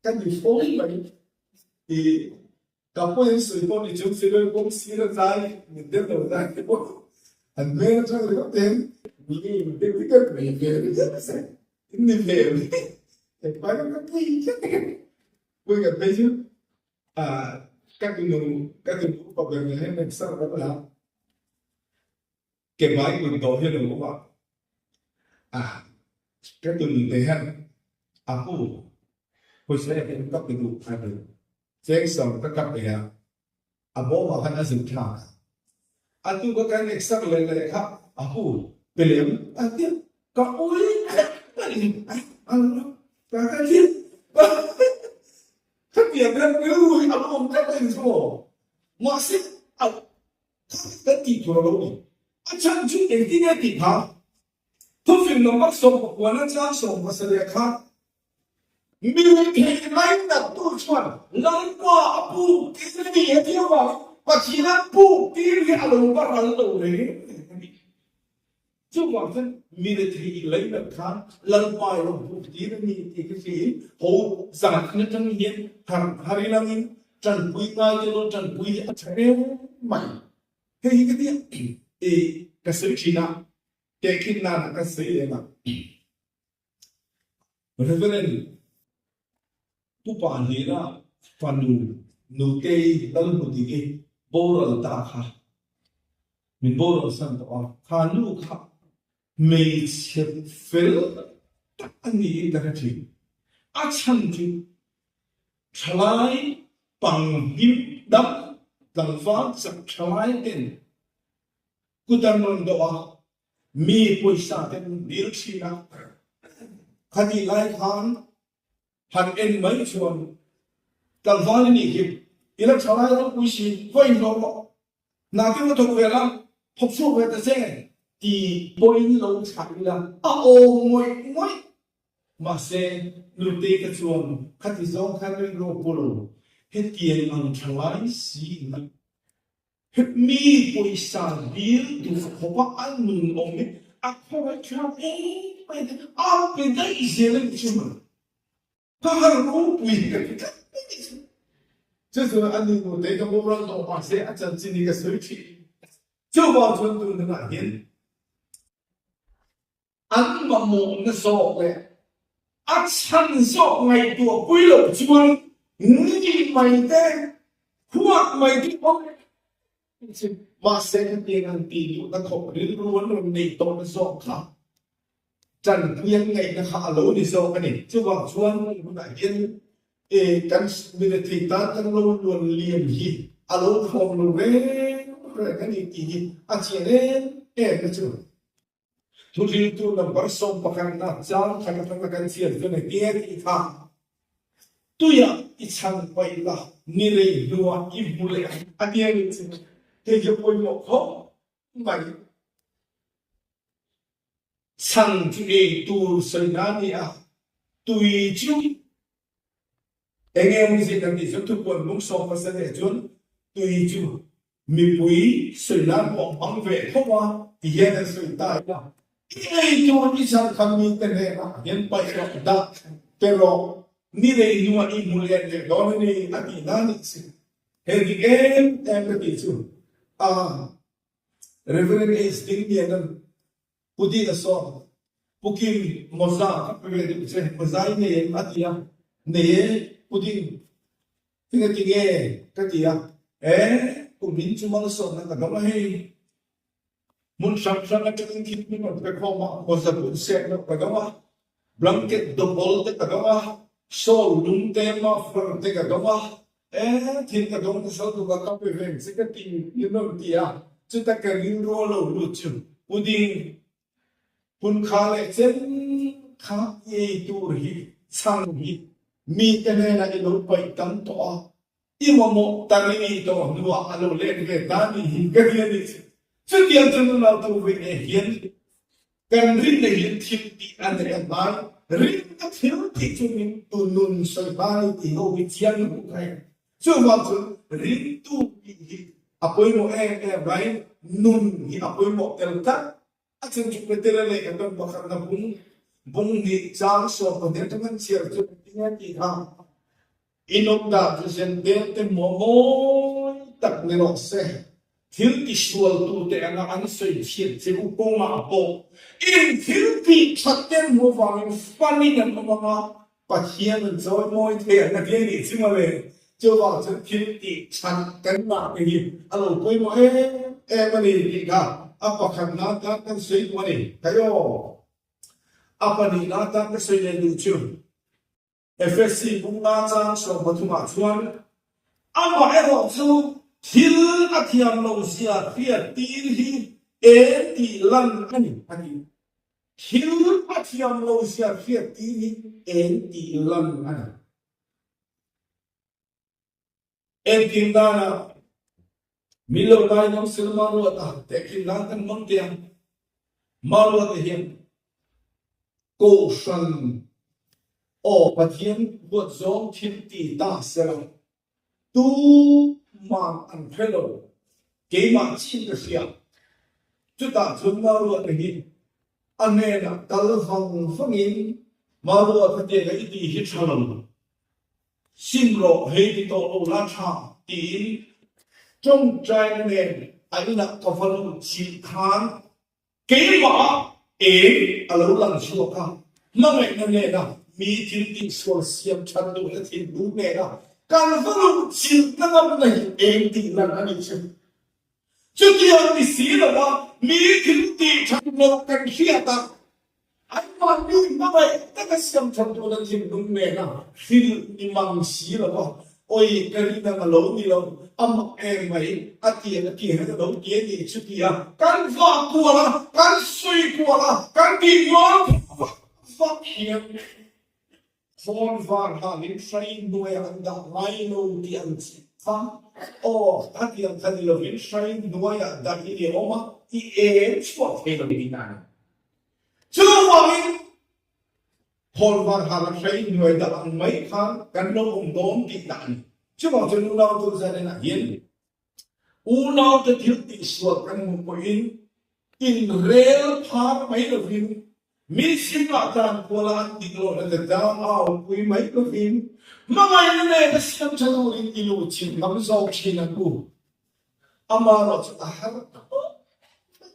ka ni fo mai. I ka pawhin sawi pawh ni chung si lo kawng sir a zai min deuh lo zai te pawh an hmel atang ringawt te hian mi deuh hi ka nei ve ringawt a se in ni ve mai. Engpai ka pui tlat a. Pui kan phei chu ka tunu ka tunu upa ber nen hian exer kan la ke bai kut dawh hi a lo awm a, ka tunu te hian a pu pawisa hi ka pe duh a ti cheng sawm ka ka pe a, a bawmah khan a zuk thlak a, a tu ka kan exer leh leh kha a pu pe lem a ti a, ka ui tlat mai a lo ka ka thil khatiang khan rilru hi a lo awm tlat a ni chu maw mahse a kan tih tur a lo ni a chhan chu engtin nge tih kha thufing number 19 chang 17 kha Mi thei ngainat tu chuan Lalpa a puk tir a ni he ti avangin Pathian a puk tir hi a lo va ral lo reng reng a ni. Chuvang chuan mi rethei lainat khan Lalpa i lo puk tir a ni tih hi hriin ho zan atang hian har har i langin tanpui ngai te lo tanpui hi a tha em mai. Hei hi ka tia i ka sawi thin a, tehkhin nan ah ka sawi lem a. Reverend Pu Pahlira fanu Nutei Lalhmudiki boral ta kha min boral san tawh a, kha nu kha hmeichhe fel tak a niin ka hre thin. A chhan chu thalai panghnim dam tlangval chak thalai ten kut an rawn dawh a, Mi pawisa te an dil thin a, khatih lai khan han en mai chuan tlangval i nih hi, i la tha lai ropui si, va inhlawh rawh, hna te va thawk ve la, thawk chhuak ve ta che ti pawhin lo thlah ila a awm ngawih ngawih. Mahse, Nutei ka chuan khati zawng khan rilru a pu lo, hetiang ang tha lai si in a Mi pawisa dil duh khawpa a nun awm hi a khawngaih thlak em mai te, a pe daih zel a nih chu maw? Ka har ropui hi ka ti tlat mai nih chu. Chu chuan a nu nute ka boral tawh mahse a chanchin hi ka sawi thin. Chuvang chuan tun hunah hian An mamawhna zawk leh a chhan zawk ngaihtuah pui loh chuan ni mai te, huat mai te pawh mahse hetiang an tih duhna khawp rilru an rawn neih tawhna zawk kha tanpui an ngaihna kha a lo ni zawk a ni. Chuvang chuan hunah hian kan mirethei tan kan lo luan liam hi a lo thlawm lo reng reng a ni tih hi a chian em em na chu. Thuhriltu number 11 na chang khat atanga kan chhiar chu ni tia tih kha tuiah i chhan paih la, ni rei hnuah i hmu leh ang a tia nih chu hei hi a pawimawh khawp mai. Chhan chu ei tur sawi na a ni a, tui chu Enge awmzia kan tih chuan thupuan bung 17 ah chuan tui chu mipui sawi nan pawh hmang ve tho a ti hian an sawi ta a. I ei tur i chhan kha mite hnenah hian paih rawh dah pe rawh ni rei hnuah i hmu let leh dawn a ni a tih nan a si. He dik em em ka tih chu a Reverend H Dingniana'n Pu Dina sawn, Pu Kim, mawza ka pe ve duh che, mawza i nei em? a ti a. Nei e, Pu Ding, tinge tinge? ka ti a. E, kum in chu malsawmna ka dawng a hei. Hmun hrang hrang atangin thil min rawn pe khawm a, mawza bun sek loh ka dawng a, blanket dawbawl te ka dawng a, shawl lum te, muffler te ka dawng a, E, thil ka dawng nasa lutuk a, ka pe veng che ka ti min rawn ti a, chuta ka rilru a lo lut chu pudding hun kha leh chen kha i ei tur hi chhang hi mite hnenah i lo paih tam tawh a, i mamawh tar i nih tawh hnuah a lo let ve ta ni hi ka ti a nih chu. Chutiang chu nunau tu ve e hian kan rinna hian thil tih a nei a hnai. Rinna thil tih chu ringtu nun sawi hma ni tih ho hi chiang lutuk a ni. Chuvang chuan ringtu tih hi a pawimawh em em mai, nun hi a pawimawh tel tlat. A chen chu Petera leh kan ram pakhatna bung bung hnih chang 12 atang an chhiar chu engtin nge tih kha Inawmdan chu zen te mawi tak ni rawh se. Thil tisualtute anga an sawi chhiat che u kawngah pawh in thil tih that te hmu avangin fanin an awm anga Pathian an chawi mawi thei ang a ti a nih chu mawle. Chuvang chuan thil tih that kan ngah te hi a lo pawimawh em em a ni tih kha a pakhatna atan kan sawi duh a ni. Khai aw, a pahnihna atan ka sawi leh duh chu. Efesi bunga chang 13 ah chuan amaherawh chu thil a thiam lo zia hriat tir hi eng tih lan a ni a ti. Thil a thiam lo zia hriat tir hi eng tih lan a ni. Engtin danah min lo ngainawm sel Maruata tehkhin nan kan hmang teh ang. Maruata hian Kohhran aw Pathian huat zawng thil ti ta sela tuman an hre lo, keimah chin ka hria. Chutah chuan Maruata hi a hnenah kal vang vangin Maruata tianga i tih hi tha lo. Sim rawh, hei ti tawh lo la tha tiin tawngtaina nen a inah ka va lut chih khan keimah eng a lo lang chhuak a, hmangaihna nena mi thil tihsual siam that duhna thinlung nena kan va lut chilhna ngamna hi eng tih lan a nih chu. Chutiang ni si lova mi thil tih that loh kan hriat a, anmahni hmangaih taka siam that tuna thinlung nena hrilh ni mang si lova, Awi ka rin ang a lo ni lo, a mak em mai, a tiang a tiang a lo ti a nih chu tia kan vah kual a, kan sawi kual a, kan tih mual vak vak hian Khawn var hlanin hrai hnuaiah an dah ngai lo tih an chhit kha. Aw, khatiang kha ni lovin hrai hnuaiah dah i ni awm a, i em chhuak thei lo tih na a ni. Chuvangin khawn var hlana hrai hnuai dah ang mai khan kan lo awm dawn tih na a ni. Chuvang chuan unau chu zaninah hian Unaute thil tihsual kan hmuh pawhin inrel phar mai lovin mi zingah tan kuala an dik lohna te tlang au pui mai lovin hmangaihna nena siam tha turin i lu chim ngam zawk thin ang u. Amaherawh chu a har ta khawp mai.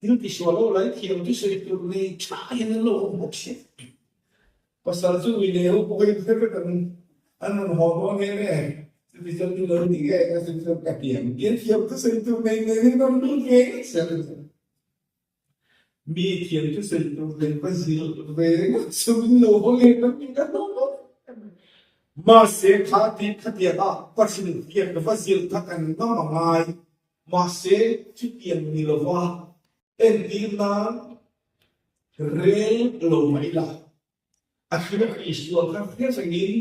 Thil tisual ho lai thiam chu sawi tur nei tha hian an lo awm bawk si. Pasal chu ui leh ho pawh in hre vek ang an rawn haw dawn em e, chuti chuan min lo ti nge ka sawi chuan ka ti ang tia thiam chu sawi tur nei nei in rawn lut ve ngei sia chu chuan mi thiam chu sawi tur nei va zil ve ngawt chu min lo haw leh ta mi ka hlawm ngawt mahse kha ti khatiang a ka hrilhfiah ka va zil kha kan ngam a ngai. Mahse, chutiang ni lova entir nan rel lo mai la, a thil a tihsual kha hre rengin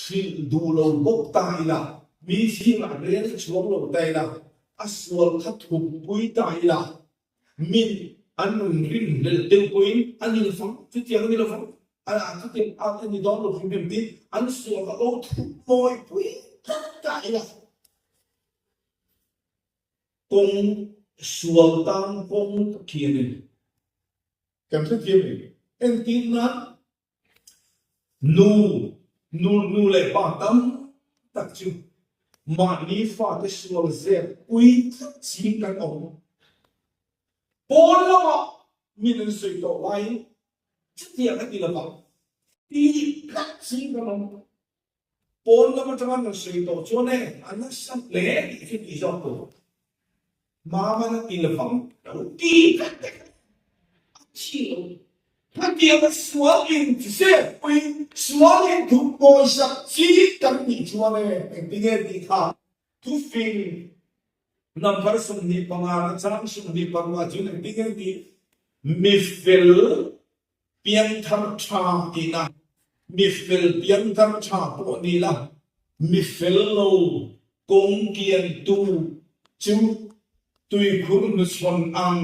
hrilh duh lo bawk ta ila, mi zingah rel chuang lo ta ila, a sual kha thuppui ta ila, min an rawn rinhlelh deuh pawhin a ni lovang, chutiang a ni lovang, chutiang a ni dawn lo hrim hrim tiin an sual kha lo thup mawipui tlat ta ila. Kawng sual tan kawng ka khi a ni. Kan hrethiam em? Entir nan nu, nu, nu leh pa tam tak chu mahni fate sual zep pui tlat ching kan awm. Pawn lamah min an sawi tawh laiin chutiang a ti lovang tih tlat ching kan awm. Pawn lam atanga rawn sawi tawh chuan e, a nasa hle tih chu tih zawk tur. Mama na ti lovang lo ti vek vek a, a thi lo. Hetiang a sual in zep pui, sual in thup pawisa chi kan nih chuan e, engtinge tih kha thufing number 25 na chang 25 chuan engtinge tih mifel Piangthar tha tihna, mi fel piangthar tha pawh ni la, mi fel lo kawng kiantu chu tuikhur hnuchhawn ang,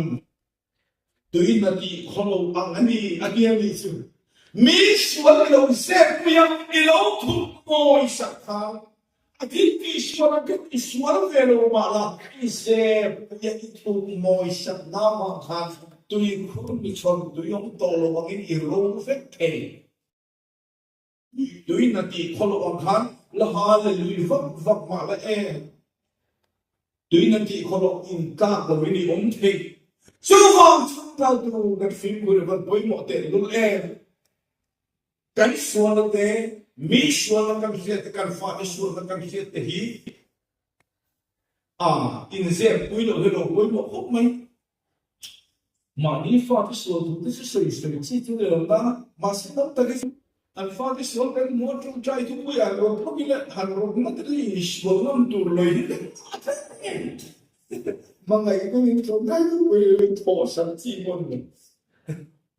tui hna tih khaw lo ang a ni, a ti a nih chu. Mi sual i lo zep pui a, i lo thup ngawi sak khan a thil tih sual a keuh i sual ve lo mah la, i zep pui a, i thup ngawi sak na vang khan tuikhur michhawn tui awm tawh lo angin i ro vek thei. Tui na tih khaw loh ang khan la hallelui vak vak mah la e. Tui na tih khaw loh in tlak lo in i awm thei. Chuvang chhung kal tur kan fimkhur i van pawimawh teh lul em. Kan sualna te, mi sualna kan hriat te, kan fate sualna kan hriat te hi a inzep pui loh hi lo pawimawh khawp mai. Mahni fate sual thu te chu sawi sawi chi chu ni lo ta, mahse tam takin an fate sual kan hmu a ṭawngṭai thupuiah han rawn phawk ila han rawn ngat ila insual ngam tur lawi hi kan ngah thei em? Hmangaih deuhin ṭawngṭai thupui lo in thawhsan chi pawh ni lo.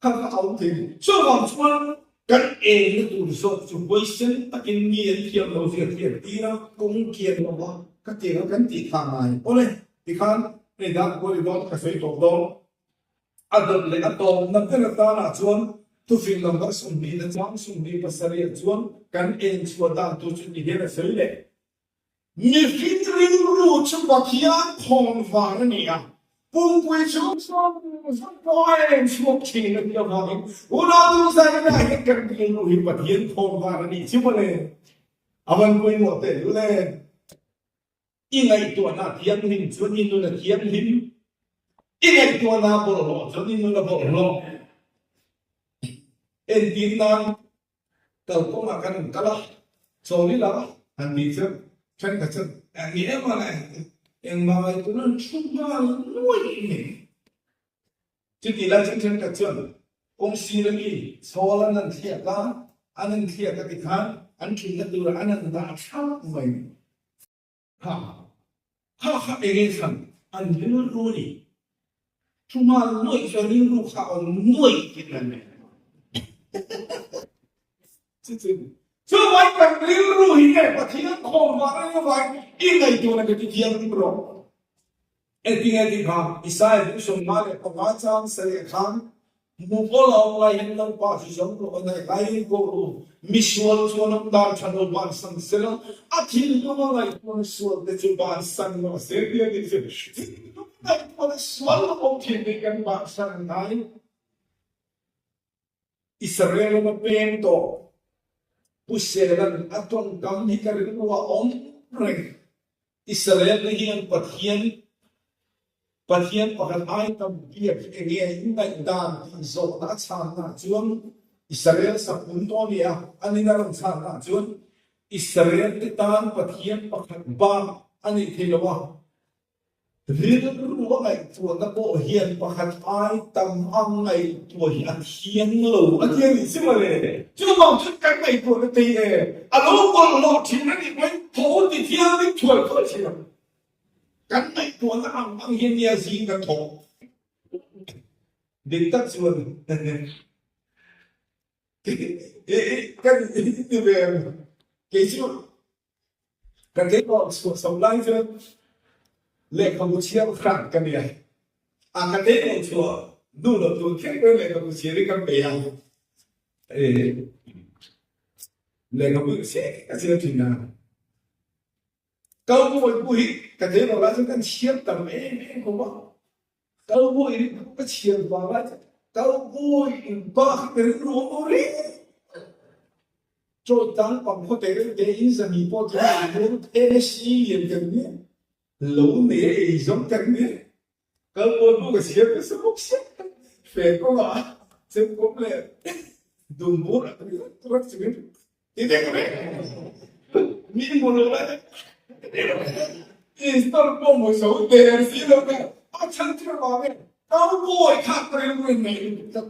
Kha kha a awm thei ni. Chuvang chuan kan enna tur zawk chu huaisen takin mi an thiam lo zia thiam tir a, kawng kian lo va ka tiang a kan tih kha ngai. Awle, tikhan hei dah kual i dawn ka sawi tawh dawn. A dawt leh a tawpna ber atanah chuan thufing number 20 na chang 27 ah chuan kan en chhuah dan tur chu ti hian a sawi leh. Mihring rilru chu Pathian khawn var a ni a, pumpui chhung zawng zawng pawh a en chhuak thin a tih avangin unau Tungzaina hian kan rilru hi Pathian khawn var a nih chu mawle. A van pawimawh tehlul e. I ngaihtuahna a thianghlim chuan i nun a thianghlim, i ngaihtuahna a bawlhhlawh chuan i nun a bawlhhlawh. Entir nan Kalkawngah kan in kal a, chawl ila han tih chu thenkhat chuan ni em a le, engmah ngaihtuahna an thu nghal nuai mai. Chutih lai chuan thenkhat chuan kawng sir ami chawl an han thliak a, an han thliak a tikhan an thinna turah an han dah thlak mai. Ha ha kha enge chhan an rilru ni thu nghal nuaih chuan rilru kha a awm nuaih tih na ni. Chu chu chu vai kan rilru hi nge Pathian khawm vang a ni vai i ngaihtuahna ka ti thiang rim rawh. Engtinge tih kha Isaiah bu 55 chang sarih khan hmu pawl a awm lai hian Lalpa chu zawng rawh a ngaih laiin ko ru, misual chuan awm dan tha lo bansan sela, a thinlung a ngaihtuahna sual te chu bansan rawh se tia tih chu thinlung ngaihtuahna sual lo awm thin tih kan bansan a ngai. Israel rama peng tawh Pu Sela'n a tawngkam hi ka rilru a awm reng. Israel te hian Pathian Pathian pakhat ai tam biak hi enge a ingaihdan tih zawhna a chhanna chuan Israel sakun tawh a ni a, an in a rawn chhanna chuan Israel te tan Pathian pakhat bak a nih thei lo a, Rilru a ngaihtuahna pawh hian pakhat ai tam a ngaihtuah hi a thiang lo a ti a nih si mawle. Chuvang chuan kan ngaihtuahna te hi e a lo bawlhhlawh thin a nih pawhin tho ti thianghlim thuai thuai thin ang. Kan ngaihtuahna ang ang hian nia zing kan thawk. Dik tak chuan kan ti ve ang. Kei chu Ka tleirawl chhuah chho lai chuan lehkhabu chhiar hran ka ni a, a ka tleirawl chhuah hnu lo tun thleng pawhin lehkhabu chhiar hi ka pe a, lehkhabu se ka chhiar thin a. Cowboy pawh hi ka tleirawl lai chuan kan chhiar tam em em khawp a, Cowboy hi ka chhiar vang lai chuan Cowboy in bak hi ka rilru a awm reng. Chawi tang pang khaw teh reuh te in zami pawh chu an hmel the si lian kan nia, lo nei a ei zawng kan nia, kal pawn pawh ka chhiar nasa bawk sia, fe kawngah chemkawm leh dumbur a tui rat rat chungin ti dek reng mi hmu lo lai install pawh hmu zo der si lo te a chhan chu vang e cowboy kha ka rilru in nei lutuk tlat.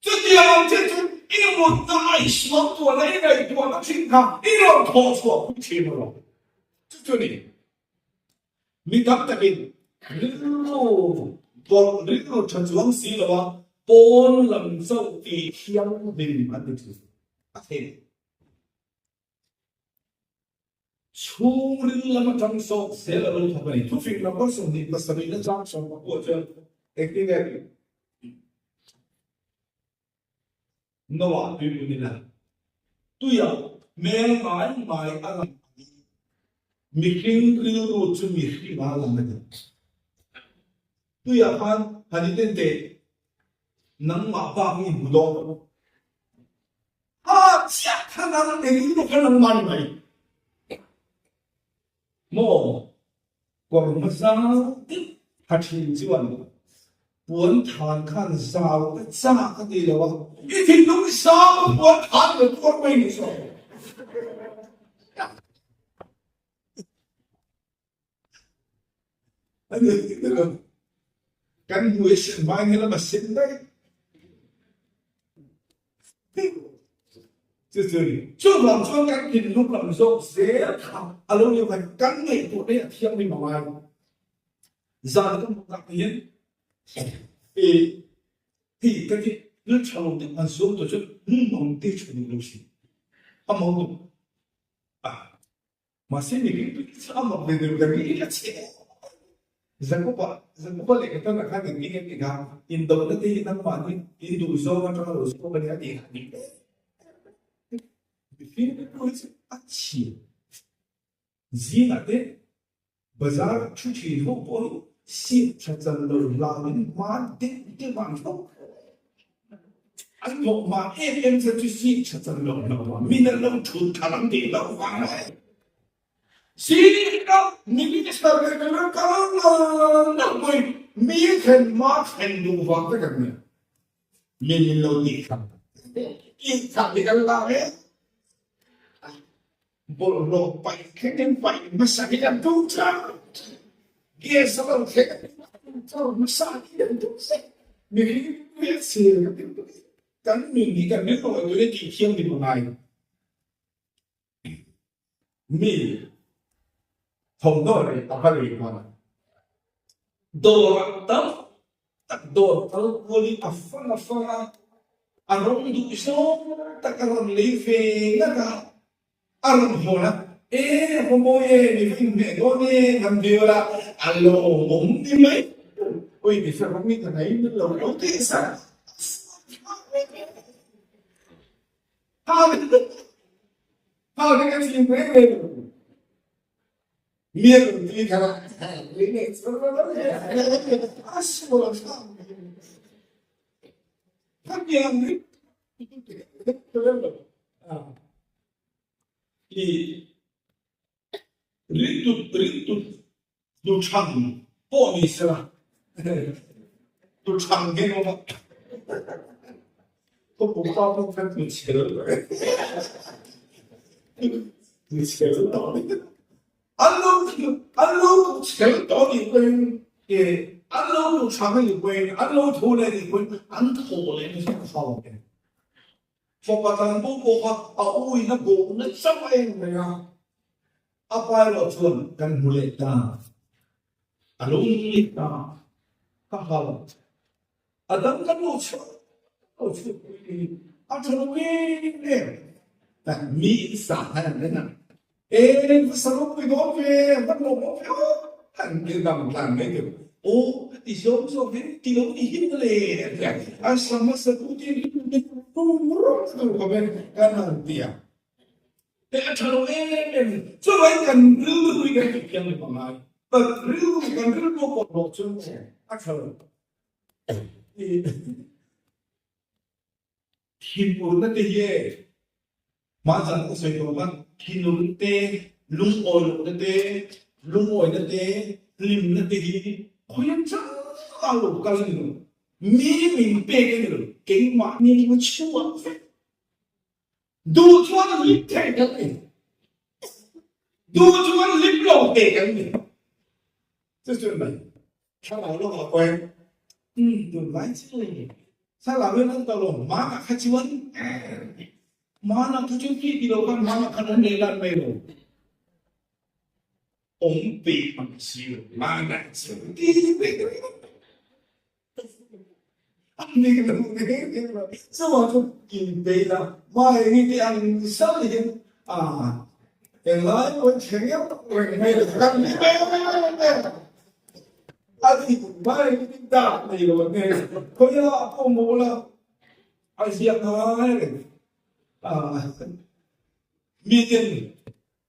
Chutiang ang che chu i mutna a i suamtuahna i ngaihtuahna thin kha i rawn thawh chhuah pui thin rawh. Chu chu ni. Mi tam takin rilru bawrh rilru tha chuang si lo a pawn lam chauh tih thianghlim an ti thin. A thei. Chhungril lam atang sawk zel a lo thawk a ni. Thufing number 27 na chang 19 chuan engtin nge tih? Noah tui mun ila tuiah hmel ngai ngai a lang a ni. Mihring rilru chu mihring a lang a ni. Tuiah khan han inen teh nangmah bak hi hmu dawn lo. Ha chiah kha nang eng rilru kha nangmah ni mai. Maw kawr hmasa deuh tha thin chuan puan than khan zau ka chak a ti lo a, i thinlung i sang a puan than lo tuar mai ni saw. Kan hmui a sen vai nge lam a sen daih. Chu chu ni. Chuvang chuan kan thinlung lam zawk zel kha a lo ni mai. Kan ngaihtuahna hi a thianghlim a ngai. Zan ka hmuh tak hian i hei ka ti thil tha lo deuh an zuam tawh chuan mumang te tha duh lo si. A mau duh. Mahse mihring tui chu a mak ve deuh ka ri a che. Jakob-a Jakob-a lehkha tan ah khan engtin nge tih kha indona te hi nangmah ni in duh zawng atanga lo zawk a nia tih kha ni Mihring tui chu a chhia zingah te Bazar thu thin ho pawh hi seat tha chan lo hlauin hman deuh deuh an hlauh. An thawk hma em em kha chu seat tha chan lo hlauh a, min an lo thut khalh ang tih hlauh vang a ni. Seat a minister leh kan ram kal nal nal pawhin mi thlen hma thlen duh vang vek an nia. Min in lo tih khalh tih khalh hi kan la ve. Bawlhhlawh paih thlengin paih hmasa hi an duh tlat. Gas a lo thleng a hmasa hi an duh zet. Mihring hmel sir ka ti tuk. Kan nun hi kan rilru a tui a tih thianghlim a ngai. Mi thawmhnaw leh a va lei kual a. Dawrah tam tak dawr kal kualin a fang a fang a, a rawng duh zawng tak a rawn lei ve ngat a, a rawn hawn a, E haw mawi e, mi va inhmeh dawn e, han bial a, a lawmawm ni mai. Ui mi fel rawng hi ka ngai lo lo tih sak a chim reng reng lo. An lo an lo duh chhel tawh a nih pawhin eh an lo duh chhang a nih pawhin an lo tho leh a nih pawhin an thaw leh nasa nasa lo e. Fapa tlanbo pawh kha a u in a bawh nasa mai em mai a, a pa erawh chuan kan hmu leh ta, a lo nung leh ta, ka hlau. A dang kan lo chhuah lo chhuah pui ni a tha lo em em mi in sa han an en a e va sa ropui dawn ve va nuam awm ve aw han ti dam tlan mai teu aw ti zawng zawng hi ti lo ni hi mawle an ti a a sa hmasa tu te hi rum rum tur khawp e kan han ti a te a tha lo em em chuvangin kan rilru hi kan tih thiang leh pangngai kan rilru kan rilru a pawh loh chuan a tha lo. Thinurna te hi e hmanzan ka sawi tawh khan thinurna te, lungawilohna te, lungawina te, hlimna te hi khawi atang a lo kal a ni lo. Mi min pek a ni lo, keimahni a chhuak vek. Duh chuan hlim thei kan ni. Duh chuan hlim lo thei kan ni. Chu chu mai. Thlarau lamah pawhin tunlai chu thlarau hian an tawh lo. Hmanah kha chuan hmanah kha chuan khi ti lo khan hmanah khan an leh lan mai lo. Awm peih ang si lo. Hmanah chuan ti peih A ziak ngai reng. Miten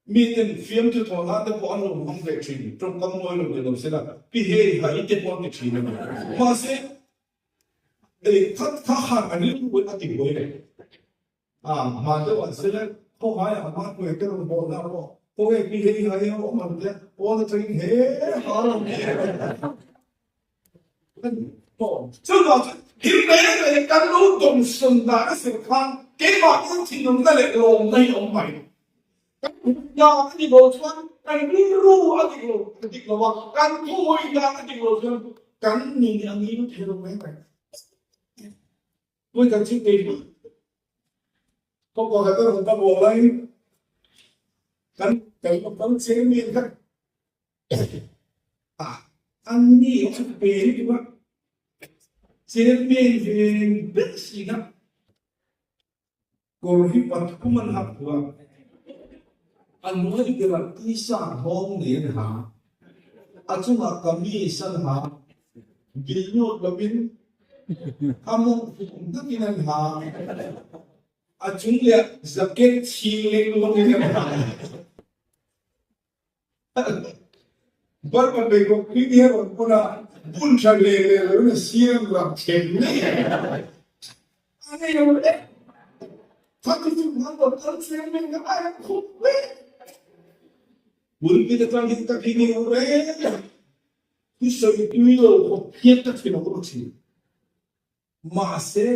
miten fiamthu thawh nan te pawh an lo hmang ve thin, tawngkam ngawi lo ni lo sela, pi hei ha i te pawh an ti thin a ni. Mahse, ei khat kha khan an rilru a ti buai reng. A hman deuh an sela, khawngai ah hman hnuai te rawn bawh na pawh khawnge pi hei ha i a awm ang te, pawn atangin he ha a lo ni em. Chuvang chu thil reng reng kan lo dawmsawn dan a sir khan keimah hian thinlungna leh lawmna hi a awm mai. Kan hmuhna a dik lo chuan kan rilru a dik lo a dik lo a, kan thuhawi dan a dik lo chuan kan nun ang in thei lo mai mai. Pui kan chhip thei lo. Khawpa kan rawn ka bual lai kan kan kan cheng mi kha A, an ni chu pe lutuk a, chairman ve ber si kha kawr hi pathum an hak thu a, a hnuai berah t-shirt nghawng nei an ha, a chungah kamis an ha, bil lut lovin a mawng hum takin an ha, a chung leh jacket chhing leng lawngin an ha. Burma Bangkok hi ni a rawn bun a, bun tha hle leh lo in a siam ram then mai a nei lo e. Thati chu hman lo kal chiang mai ka ai a khup mai. Pulpit atang hian ka thing lo reng a, thusawi tui lo khawp hian ka thin a ur thin. Mahse,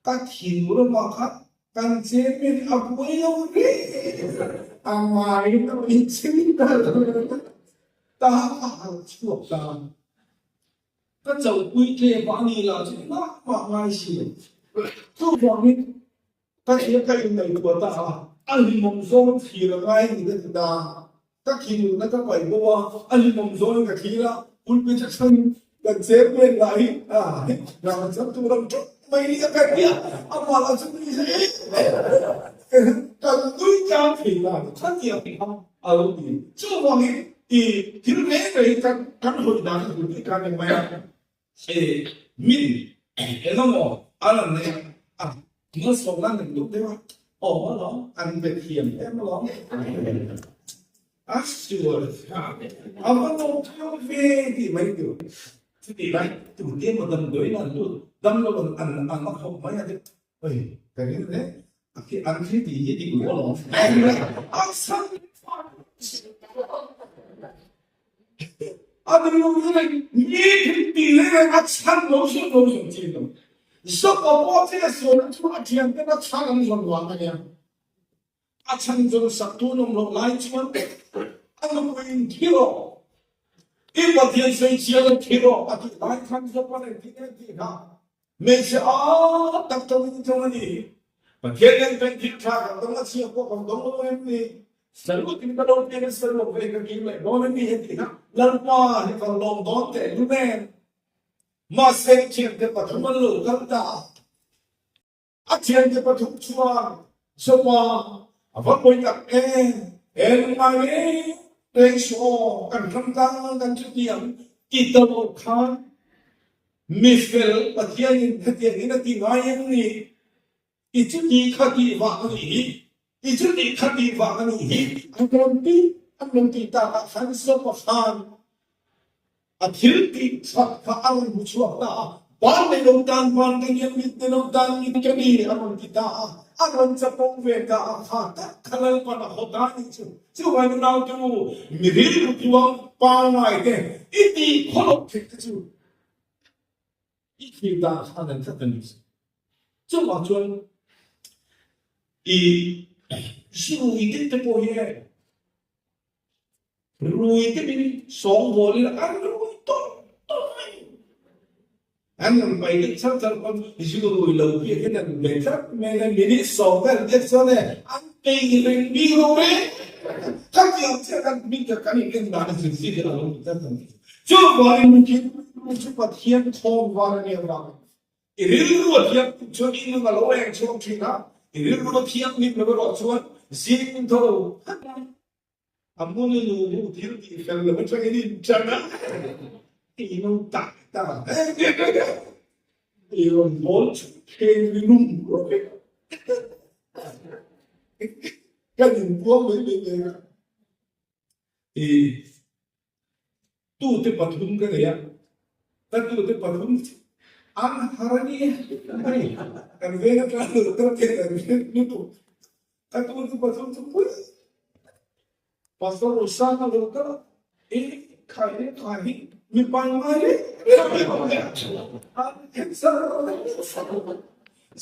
ka thinur avang kha kan chairman a buai lo reng a ngai lo in chim ta lo ta a harh chhuak ta. Ka chauhpui tlem a ni lah chu mah mah ngai si lo. Chuvangin ka thil ka inneihtuah ta a, a hlimawm zawng thlir a ngai ni ka ti ta. Ka thinurna ka paih bawk a, a hlimawm zawngin ka thlir a, pulpit atangin kan chairman lah hi rang chang tur ang ṭeuh mai ni a ka ti a, amah lah chu nui hle kan nui tlang thei ta ni khatiang kha a lo ti. Chuvangin i thil reng reng hi kan kan hawi dan a hmu tih khan eng mai a, e min eng emaw a rawn nei a, malsawmna an duh deuh a, aw alawm an be thiam em alawm a sual a va lo thang ve tih mai tur chutih lai tute emaw damdawi in an lut damlo an an an a khawp mai a te oi ka ring hle an thil tih hi dik lo alawm a chhan A ding lo hi mi thil ti leh reng a chhan lo hrim lo hrim chin lo. Zawk a pawh che sual chu a thian ten a chhan an zawn vang a nia. A chhan zawn sak tu an awm loh lai chuan a nupui in thi rawh, i Pathian sawi chiang in thi rawh a tih lai khan zawk a reng tih nen tih kha hmeichhe a tak tawng in tawng a ni. Pathian nen pen thil tha kan dawng a chhia pawh kan dawng lo em ni? Salut in ka lo pian in salut ve ka kim leh dawn a ni heti kha Lalpa hi ka lawm dawn teh lu nen. Mahse thiante pathum an lo kal ta a, a thiante pathum chuan Zopa a va pawi tak em, engmah reng reng suh aw, kan ram tang kan chutiang ti ta lo khan mi fel Pathianin hetiang in a ti ngai em ni? I chuti kha tih vang a nih hi, i chuti kha tih vang a nih hi. An rawn ti, an rawn tih takah khan Zopa khan a thil tih that kha a rawn hmu chhuak ta a, Ban nei lo tan ban ka nia, mit nei lo tan mit ka ni a rawn ti ta a, a rawn chapo ve ta a, kha tak kha Lalpan a haw ta a nih chu. Chuvai nunau te u, mi rilru tluang pangngai te i tih khawlawk theih te chu I thlir dan khan an tlat a ni. Chuvang chuan i rui te te pawh hi rui te min sawngbawl ila an rui tawp tawp mai. An rawn pai deuh char char pawn zu rui lo biak hian an be tlat mai a, minute sawm vel biak chuan e an peih reng bik lo reng. Khatiang chiah khan min kan in en dan a zir zir hi a lo ni tlat a ni. Chuvangin mi rilru chu Pathian thawm var a nih avangin i rilru a thiam tuk chuan i nung a lo eng chhuak thin a, i rilru a thianghlim lo erawh chuan zing tho a hmun i nu hu thil tih fel lo atangin i intan a, i nung tak tak a. I rawn bawl chu thleng ri rum rum in kan inpuang mai mai mai a. I tute pathum ka nei a, ka tute pathum chu an har a ni a ni. Kan veng atang lo kal thei kan hre lutuk. Ka tute pathum chu pui Pastor Rosana lo kal a, i khai leh khai hi mi pangngai reng reng an en zar zar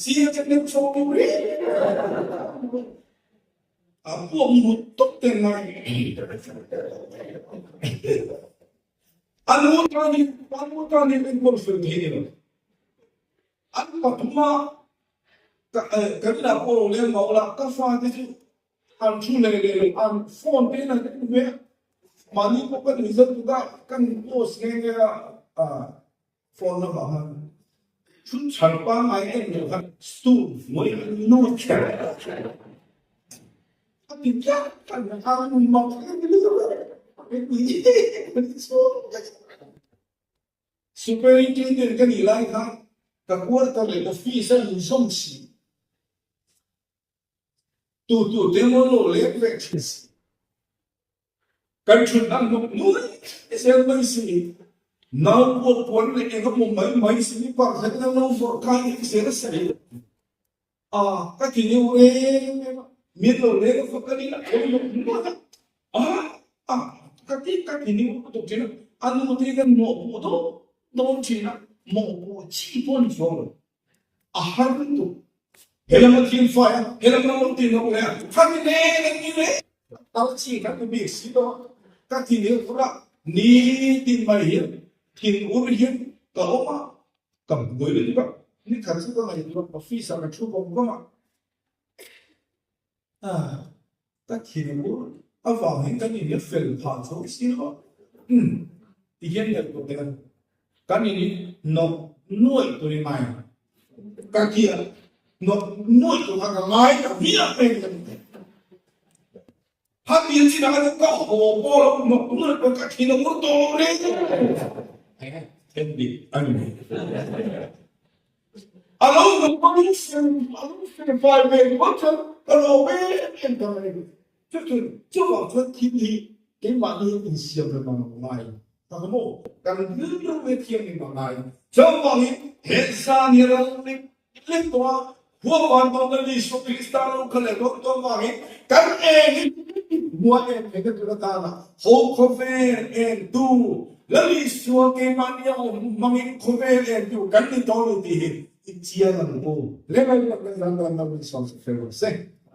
zia te nem chho lo reng reng a puak mut tawp te ngai an u tan hi an u tan hi enkawl fel thei ni lo an pathuma kan inah pawh lo leng mah ula ka fate chu An thu leh leh lo, an phone te in an en ve a, mahni pawh ka nuih zat tuk a, kan post nghe nghe a phone lamah khan thu chhan pangngai en loh khan stool hnuai an lut kher a ti tlat tlat a, an mak em em Superintendent ka nih lai khan ka quarter leh office a inzawm si. Tu tu te maw lo leng ve thin si. Kan thut ang hnawk nuai zel mai si. Nau puak puan leh eng emaw mai mai si mi pakhat in an lo vawrh kai eng zel a si. A ka ti neu reng reng a, min lo leng a fak a ni la tho hnawk nuai a. A a ka ti ka ti neu lutuk thin a, a nu te hian mawhpuh dawn dawn thin a, mawhpuh chi pawh a ni chuang lo. A har lutuk. He lam a thim fai a, he lam lam lo ti nawk leh a, khami nen an ni reng. Tal chi kan ni bik si lo a, ka thin hi a ur a, nitin mai hian thin ur hian ka awm a, ka buai lutuk a, nikhat chu ka ngaihtuah office ah ka thu vawng vawng a, Ka thil avangin kan in a fel phah tho si lo a, umm ti hian ngaihtuah teh a, kan in hi nawk nuaih tur i ngai ang, ka ti a, nawk nuaih tur kha ka ngai ta viau mai ka ti. Hatiang chinah khan ka haw pawh lo nawk nuaih pawh ka thin a ur tawh lo reng reng dik a ni. A lo duh pawhin sem a lo sem fai ve ringawt chuan ka lawm em em ta mai a ni. Chu chu chuvang chuan thil hi keimahni hian insiam rem ang lo ngai tak maw? Kan rilru hi thianghlim a ngai. Chuvangin he zan hi ral lek lek tawh a, Huavan tawhna Isua Krista lo kha leh dawn tawh avangin kan eng hi hmuah em em tur atana ho khawvel entu Lal Isua keimahni a awm hmangin khawvel entu kan ni tawh lo tih hi i chiang ang u. Leh mai tak leh zan dan lo in sawm fel rawh se.